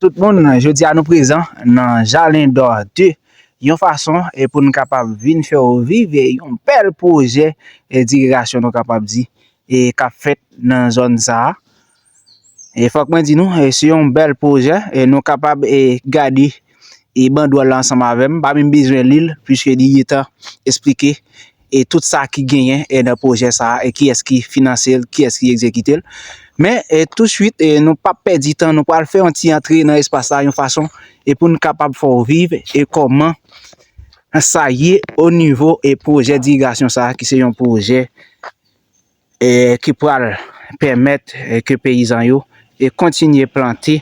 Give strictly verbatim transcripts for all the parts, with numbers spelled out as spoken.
Tout moun, jodi a nou prezan nan Jalen d'Or de, yon fason e pou n kapab vin fè w viv e yon bèl pwojè e dirigasyon nou kapab di e k ap fèt nan zòn sa a. E fòk mwen di nou, e se yon bèl pwojè e nou kapab e gade e bandwòl la ansanm avè m, pa menm bezwen li l, piske li gentan esplike e tout sa ki genyen e nan pwojè sa a, e kiyès ki finanse l, kiyès ki egzekite l. Men e touswit, e nou p ap pèdi tan, nou pral fè yon ti antre nan espas la yon fason e pou n kapab fè w viv e kòman sa ye o nivo e pwojè dirigasyon sa a, ki se yon pwojè e ki pral pèmèt e ke peyizan yo e kontinye plante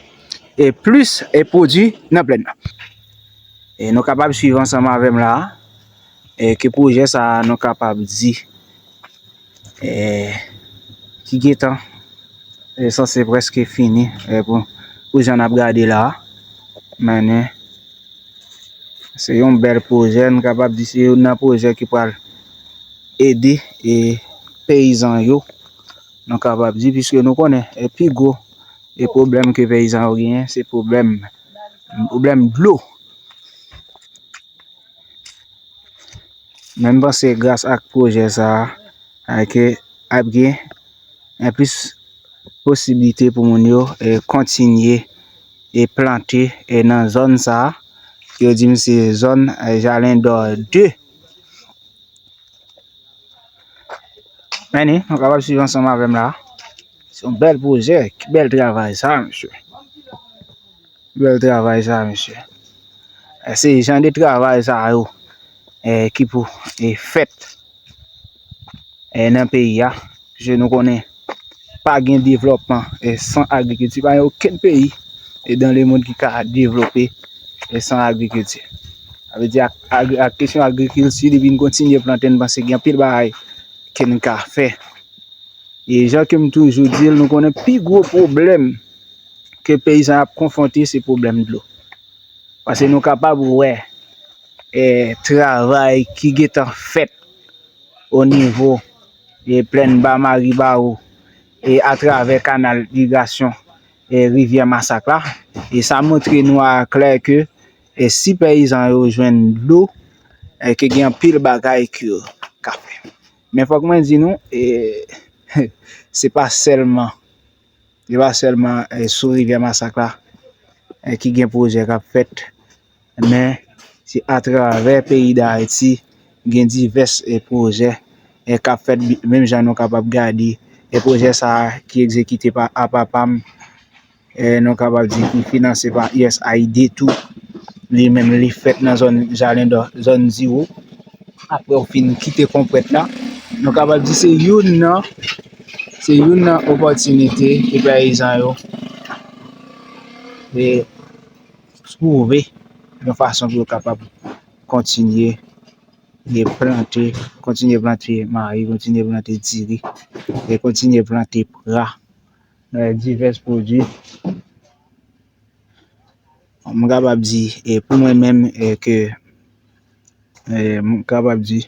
e plis e pwodui nan plèn nan. E nou kapab swiv ansanm avè m la a, e ke pwojè sa a nou kapab di e ki gentan e sanse prèske fini e pou, pou jan n ap gade la a. Men se yon bèl pwojè, nou kapab di se youn nan pwojè ki pral ede e peyizan yo, nou kapab di, piske nou konnen e pi gwo e pwoblèm ke peyizan yo genyen, se pwoblèm, pwoblèm dlo. Men m panse gras ak pwojè sa a, ke ap gen e plis posiblite pou moun yo e kontinye e plante e nan zòn sa a. Yo di m se zòn e Jalen d'Or de. Men nou kapab swiv ansanm avè m la. Se yon bèl pwojè, ki bèl travay sa, mesye. Bèl travay sa, mesye. E se jan de travay sa yo e ki pou e fèt e nan peyi a. Piske nou konnen pa gen devlòpman e san agrikilti, pa gen okenn peyi e dans le monde ki ka devlope e san agrikilti. Sa vle di ak, ak, ak kesyon agrikilti, depi n kontinye plante, n panse gen anpil bagay ke n ka fè. E jan ke m toujou di l, nou konnen pi gwo pwoblèm ke peyizan ap konfwonte, se pwoblèm dlo. Paske nou kapab wè e travay ki gentan fèt o nivo e plèn Ba Maribawou e atravè kanal irigasyon e rivyè Masak la. E sa montre nou aklè ke e si peyizan yo jwenn dlo, e ke gen anpil bagay ke yo ka fè. Men fòk mwen di nou, e se pa sèlman, se pa sèlman e sou rivyè Masak la e ki gen pwojè k ap fèt, men se atravè peyi Dayiti gen divès e pwojè e k ap fèt, menm jan nou kapab gade e pwojè sa a ki egzekite pa apa pa m, e nou kapab di ki finanse pa U S A I D tou. Li menm li fèt nan zòn Jalen d'Or, zòn Ziwo. Apre w fin kite konpwèt la, nou kapab di se youn nan, se youn nan opòtinite ke peyizan yo e twouve yon fason pou yo kapab kontinye e plante, kontinye plante mayi, kontinye plante diri, e kontinye plante pra, e divès pwodui. M kapab di, e pou mwen menm, e ke, e m kapab di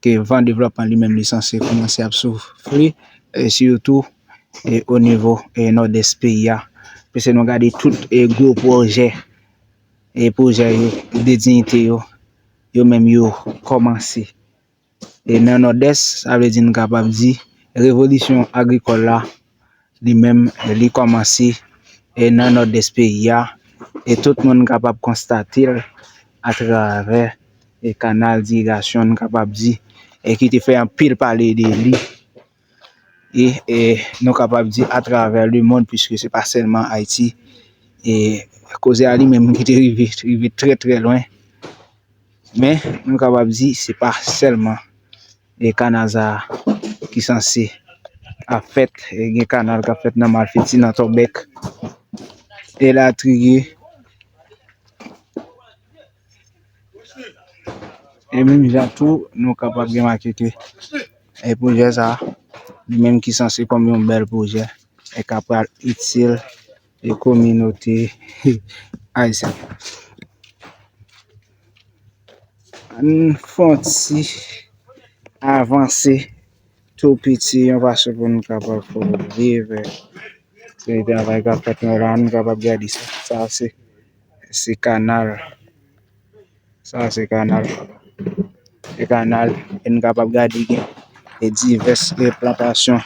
ke van devlòpman li menm li sanse kòmanse ap soufle, e sitou e o nivo e nòdès peyi a. Paske nou gade tout e gwo pwojè, e pwojè yo de diyite yo, yo menm yo kòmanse. E nan nòdès, sa vle di n kapab di revolisyon agrikòl la, li menm, li kòmanse e nan nòdès peyi a, e tout moun kapab konstate l atravè e kanal dirigasyon, n kapab di, e ki te fè anpil pale de li. E, e nou kapab di atravè lemonn, piske se pa sèlman Ayiti, e koze a li menm ki te rive, rive trè, trè lwen. Men nou kapab di se pa sèlman e kanal sa a ki sanse ap fèt, e gen kanal k ap fèt nan Malfeti, nan Tòbèk, elatriye. E menm jan tou, nou kapab remake ke e pwojè sa a, li menm ki sanse kòm yon bèl pwojè, e k ap pral itil e kominote ayisyèn. Ann fè yon ti avanse tou piti, yon fason pou nou kapab fè w viv. Se travay k ap fèt nan la, nou kapab gade sa. Sa se, se kanal. Sa se kanal. Se kanal. E nou kapab gade gen e divès e plantasyon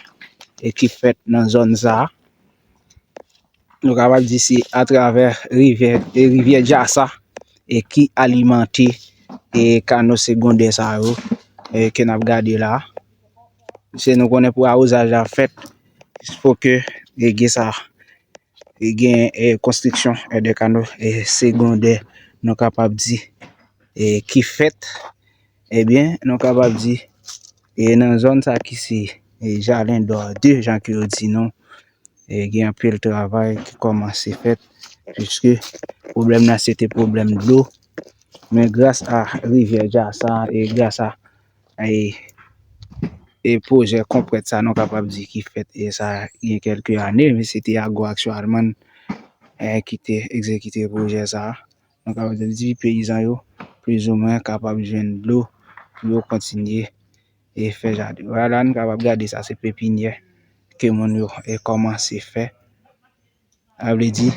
e ki fèt nan zòn sa a. Nou kapab di se atravè rivyè, e rivyè Jasa e ki alimante e kano segondè sa yo e ke n ap gade la. Se nou konnen pou awozaj la fèt, fò ke e gen sa, e gen e konstriksyon e de kano e segondè, nou kapab di, e ki fèt. Ebyen, nou kapab di, e nan zòn sa ki se e Jalen Dò de, jan ke yo di nou, e gen anpil travay ki kòmanse fèt, piske pwoblèm nan se te pwoblèm dlo. Men gras a rivyè Jasa e gras a e, e pwojè konpwèt sa, nou kapab di ki fèt, e sa gen kèlke ane, men se te Agro Action Allemande e ki te egzekite pwojè sa. Nou kapab di peyizan yo plizoumwen kapab jwenn dlo pou yo kontinye e fè jaden. Vwala, nou kapab gade sa, se pepinyè ke moun yo e kòmanse fè. Sa vle di,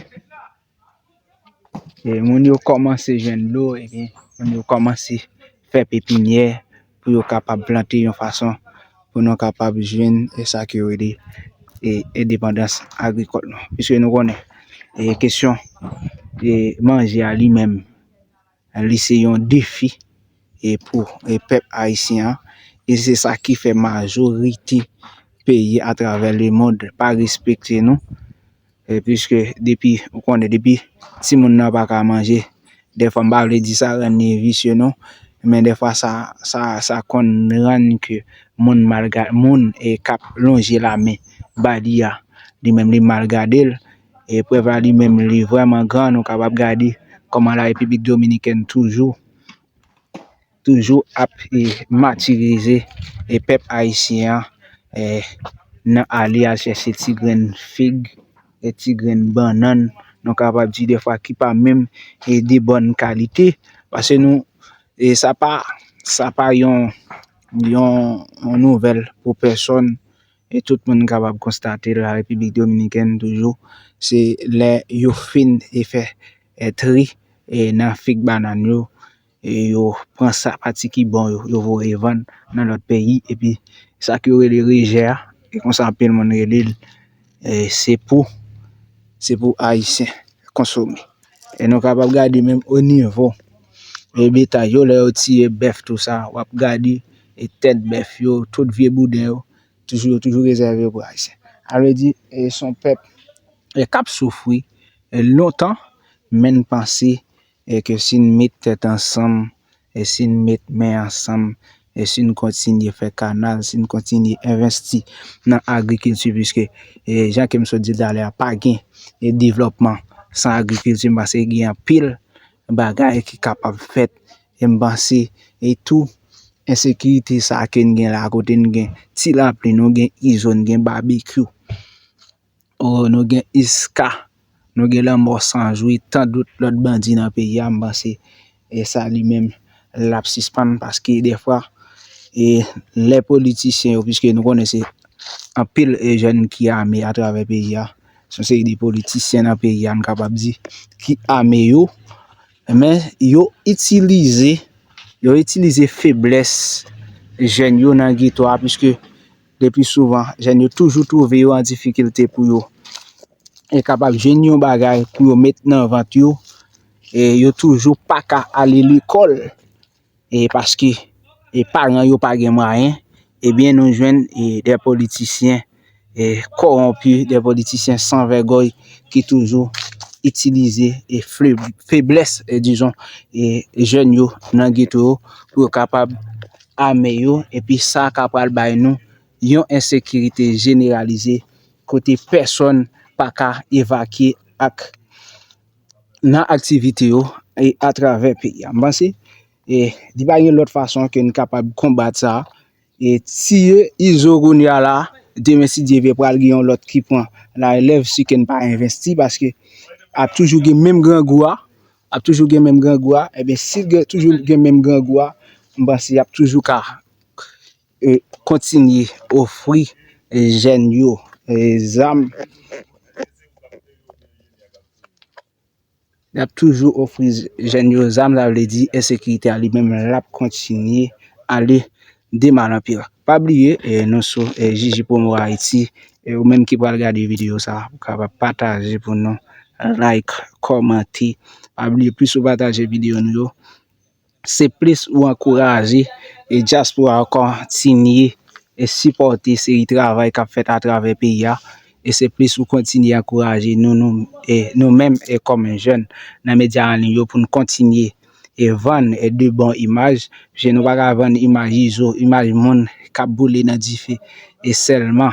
e moun yo kòmanse jwenn dlo, epi moun yo kòmanse fè pepinyè pou yo kapab plante yon fason pou nou kapab jwenn e sa ke yo rele e endepandans agrikòl nou. Piske nou konnen e kesyon e manje a li menm, li se yon defi e pou e pèp ayisyen an. E se sa ki fè majorite peyi atravè lemond pa respekte nou. E piske depi, ou konnen, depi timoun nan pa ka manje, dèfwa m pa vle di sa rann li visye non, men dèfwa sa, sa, sa konn rann ke moun mal ga-, moun e k ap lonje lamen ba li a, li menm li mal gade l. E prèv la li menm li vrèman gran, nou kapab gade kòman la Repiblik Dominikèn toujou, toujou ap e matirize e pèp ayisyen an e nan ale al chèche ti grenn fig e ti grenn bannann, nou kapab di dèfwa ki pa menm e de bòn kalite, paske nou e sa pa, sa pa yon, yon, yon nouvèl pou pèsonn. E tout moun kapab konstate la Repiblik Dominikèn toujou, se lè yo fin e fè e tri e nan fig bannann yo, e yo pran sa pati ki bon yo, yo voye vann nan lòt peyi, epi sa ke yo rele rejè a, e konsa anpil moun rele l, e se pou, se pou ayisyen konsome. E nou kapab gade menm o nivo e betay yo, lè yo tiye bèf tou sa, w ap gade e tèt bèf yo, tout vye bouden yo, toujou, yo toujou rezève yo pou ayisyen. Sa vle di, e se yon pèp e k ap soufri e lontan, men n panse e ke si n met tèt ansanm, e si n met men ansanm, e si n kontinye fè kanal, si n kontinye envesti nan agrikilti, piske e jan ke m sot di talè a, pa gen e devlòpman san agrikilti, m panse gen anpil bagay ki kapab fèt. E m panse e tou ensekirite sa ke n gen la, kote n gen Ti Lapli, nou gen Izo, n gen Babekyou, o, nou gen Iska, nou gen Lanmò San Jou, e tandout lòt bandi nan peyi a, m panse e sa li menm l ap sispann, paske dèfwa e lè politisyen yo, piske nou konnen se anpil e jèn ki ame atravè peyi a, se yon seri de politisyen nan peyi a, m kapab di, ki ame yo, men yo itilize, yo itilize feblès jèn yo nan geto a, piske le pli souvan, jèn yo toujou twouve yo an difikilte pou yo e kapab jwenn yon bagay pou yo met nan vant yo, e yo toujou pa ka ale lekòl, e paske e paran yo pa gen mwayen, ebyen nou jwenn e de politisyen e kòwonpi, de politisyen san vègòy ki toujou itilize e fle-, feblès, e dizon, e jèn yo nan geto yo pou yo kapab ame yo, epi sa ka pral bay nou yon ensekirite jeneralize kote pèsonn pa ka evakye ak nan aktivite yo e atravè peyi a. M panse e li pa gen lòt fason ke n kapab konbat sa, e tiye Izo kounye a la, demen si Dye vle pral gen yon lòt ki pran larèlèv si ke n pa envesti, paske ap toujou gen menm grangou a, ap toujou gen menm grangou a, ebyen si gen, toujou gen menm grangou a, m panse y ap toujou ka e kontinye ofri e jèn yo e zam L ap toujou ofri jèn yo zam, sa vle di ensekirite a li menm l ap kontinye ale de mal an pi. Pa bliye, e, nou sou, e, J J Promo Haïti, e, ou menm ki pral gade videyo sa, ou kapab pataje pou nou, like, kòmante. Pa bliye, plis ou pataje videyo nou yo, se plis ou ankouraje, e, dyaspora a kontinye, e, sipòte seri travay k ap fèt atravè peyi a, e se plis ou kontinye ankouraje nou, nou, e, nou menm, e, kòm jèn nan medya an liy yo pou n kontinye, e, vann, e, de bon imaj, paske nou pa ka vann imaj izo, imaj moun k ap boule nan dife, e, sèlman.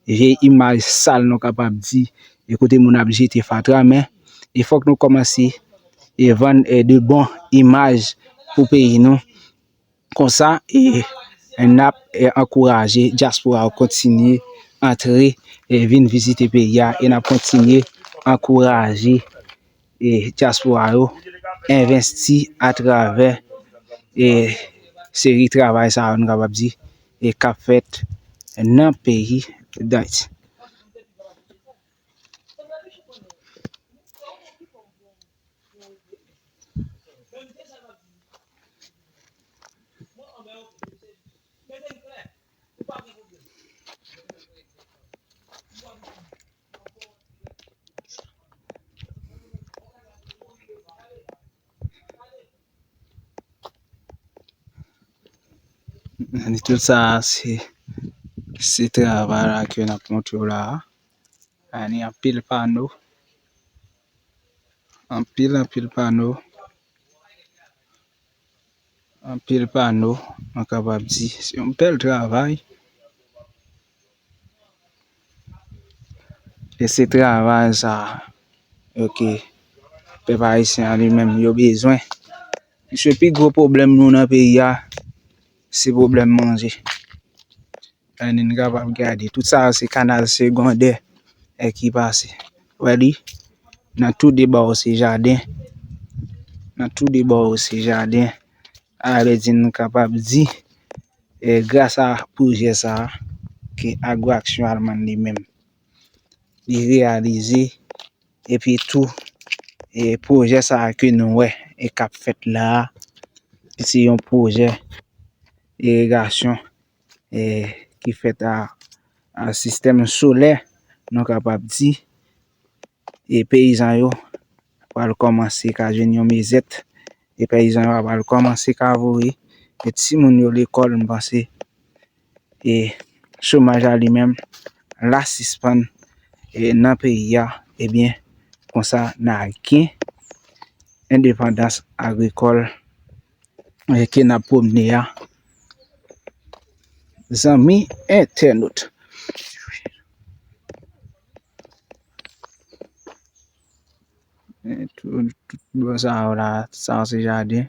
Vye imaj sal nou kapab di, e kote moun ap jete fatra, men e fòk nou kòmanse, e vann, e de bon imaj pou peyi nou. Konsa, e n ap, e ankouraje dyaspora a kontinye antre, e vin vizite peyi a, e n ap kontinye ankouraje, e dyaspora yo envesti atravè, e seri travay sa yo, nou kapab di, e k ap fèt nan peyi Dayiti. Tout sa se, se travay la ke n ap montre w la a. Ni anpil pano, anpil, anpil pano, anpil pano, nou kapab di se yon bèl travay. E se travay sa a, oke, pèp ayisyen an li menm yo bezwen. Paske pi gwo pwoblèm nou nan peyi a, se pwoblèm manje. Ann, n kapab gade. Tout sa yo se kanal segondè, e, ki pase. Wè li? Nan tou de bò yo se jaden. Nan tou de bò yo se jaden. Sa vle di n kapab di, e, gras a pwojè sa a, ke Agro Action Allemagne li menm, li reyalize, epi tou, e, pwojè sa a ke nou wè, e k ap fèt la a, se yon pwojè irigasyon, e, ki fèt a, a sistèm solè, nou kapab di, e peyizan yo pral kòmanse ka jwenn yon mezèt, e peyizan yo pral kòmanse ka voye, e timoun yo lekòl, m panse, e chomaj la li menm, l a sispann, e nan peyi a, ebyen, konsa n a gen endepandans agrikòl, e ke n ap pwomne a. Zanmi entènot. E tout, tout bò sa yo la, sa yo se jaden.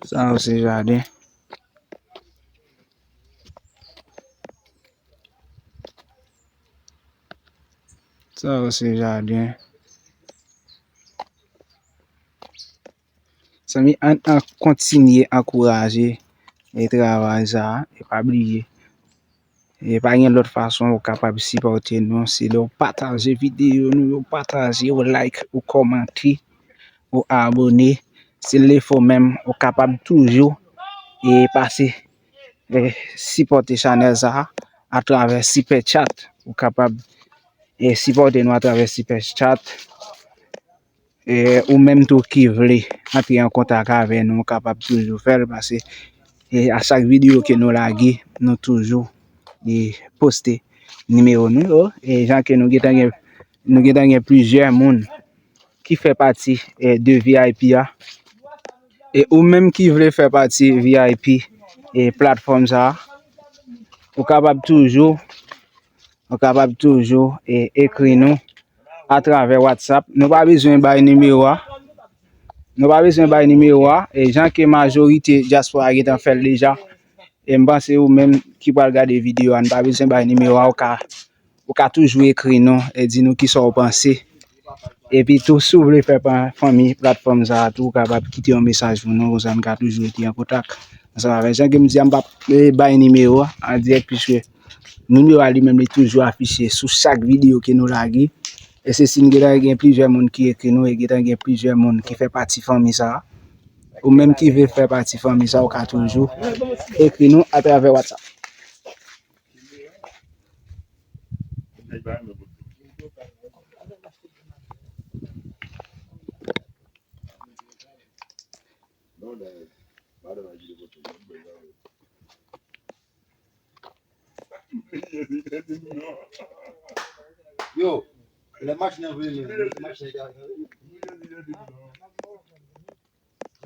Sa yo se jaden. Sa yo se jaden. Zanmi, ann, ann kontinye ankouraje, e, travay sa a, e pa bliye. E pa gen lòt fason ou kapab sipòte nou, se lè w pataje videyo nou yo, pataje, ou like, ou kòmante, ou abone. Si l fò menm, ou kapab toujou, e, pase, e, sipòte chanèl sa a atravè Super Chat. Ou kapab, e, sipòte nou atravè Super Chat. E, ou menm tou ki vle antre an kontak avè nou, ou kapab toujou fè l, paske, e, a chak videyo ke nou lage, nou toujou, e, poste nimewo nou yo. E jan ke nou gentan gen, nou gentan gen plizyè moun ki fè pati, e, de V I P a. E ou menm ki vle fè pati V I P, e, platfòm sa a, ou kapab toujou, ou kapab toujou, e, ekri nou atravè WhatsApp. Nou pa bezwen bay nimewo a. Nou pa bezwen bay nimewo a. E jan ke majorite dyaspora a gentan fè l deja. E m panse ou menm ki pral gade videyo a, n pa bezwen bay nimewo a. Ou ka, ou ka toujou ekri nou e di nou kisa w panse. Epi tou, si w vle fè pa-, fanmi platfòm sa a tou, ou kapab kite yon mesaj pou nou, konsa n ka toujou rete an kontak ansanm avè l. Jan ke m di a, m p ap, e, bay nimewo a an dirèk, piske nimewo a li menm li toujou afiche sou chak videyo ke nou lage. E se si n gentan gen plizyè moun ki ekri nou, e gentan gen plizyè moun ki fè pati fanmi sa a. Ou menm ki vle fè pati fanmi sa a, ou ka toujou ekri nou atravè WhatsApp. Yo, lè machin nan vini, lè machin nan vini,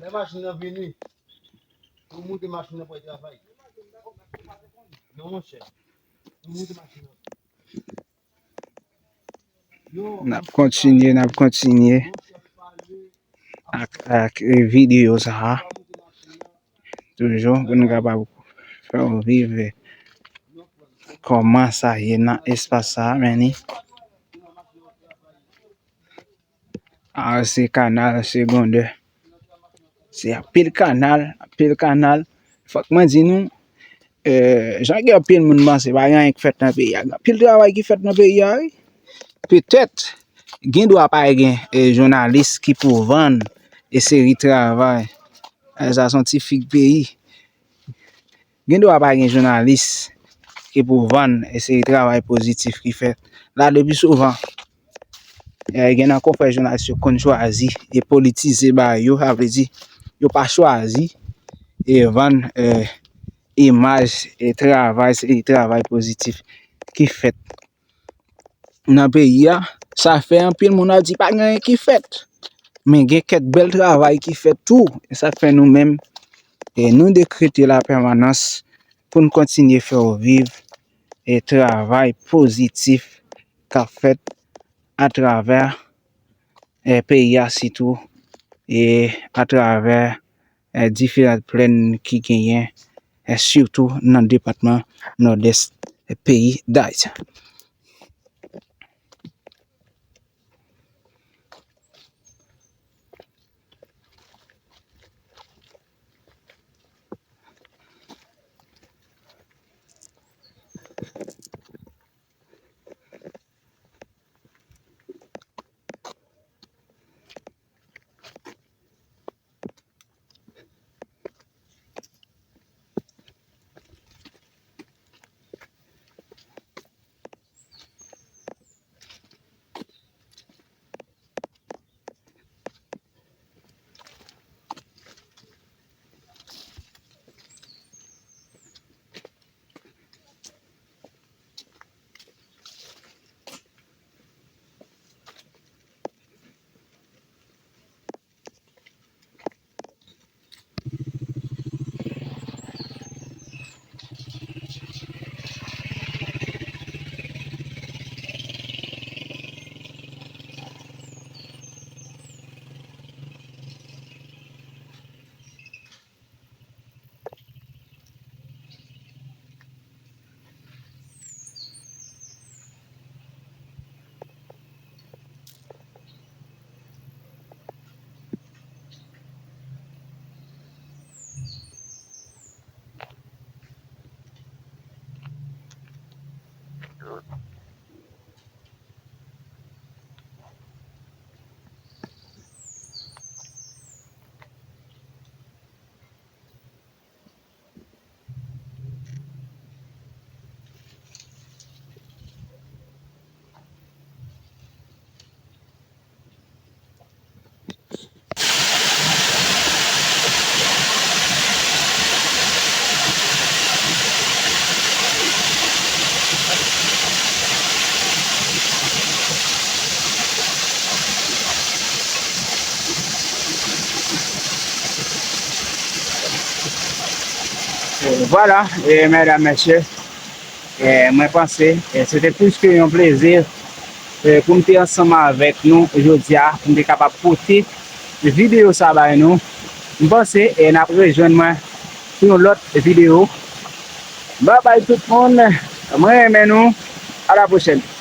lè machin nan vini, pou moute machin nan pou travay. Non, monchè, pou moute machin nan. N ap kontinye, n ap kontinye ak, ak, eh, videyo sa a. Toujou, pou nou kapab fè w viv kòman sa ye nan espas sa a, men ni. A, se kanal segondè. Se anpil kanal, anpil kanal. Fòk mwen di nou, eh, jan gen anpil moun panse, pa gen anyen k fèt nan peyi a. Gen anpil travay ki fèt nan peyi a, wi. Petèt, gen dwa pa gen, eh, jounalis ki pou vann e seri travay. Eh, sa se yon ti fig peyi. Gen dwa pa gen jounalis ki pou vann e seri travay pozitif ki fèt. La, depi souvan, eh, gen nan konfrè jounalis yo konn chwazi e politize bagay yo, sa vle di, yo pa chwazi e vann, eh, imaj e travay, seri travay pozitif ki fèt nan peyi a, sa fè anpil moun ap di pa gen anyen ki fèt. Men gen kèk bèl travay ki fèt tou. E sa k fè nou menm, e nou dekrete lapèmanans pou n kontinye fè w viv e travay pozitif k ap fèt atravè, e peyi a sitou, e atravè, e diferan plèn ki genyen, e sitou nan depatman Nòdès, e peyi Dayiti. Vwala, e medam, mesye, e mwen panse, e se te plis ke yon plezi, e pou m te ansanm avèk nou jodi a, pou m te kapab pote videyo sa bay nou. M panse, e n ap rejwenn mwen pou yon lòt videyo. Babay tout moun, mwen renmen nou, a la pwochèn.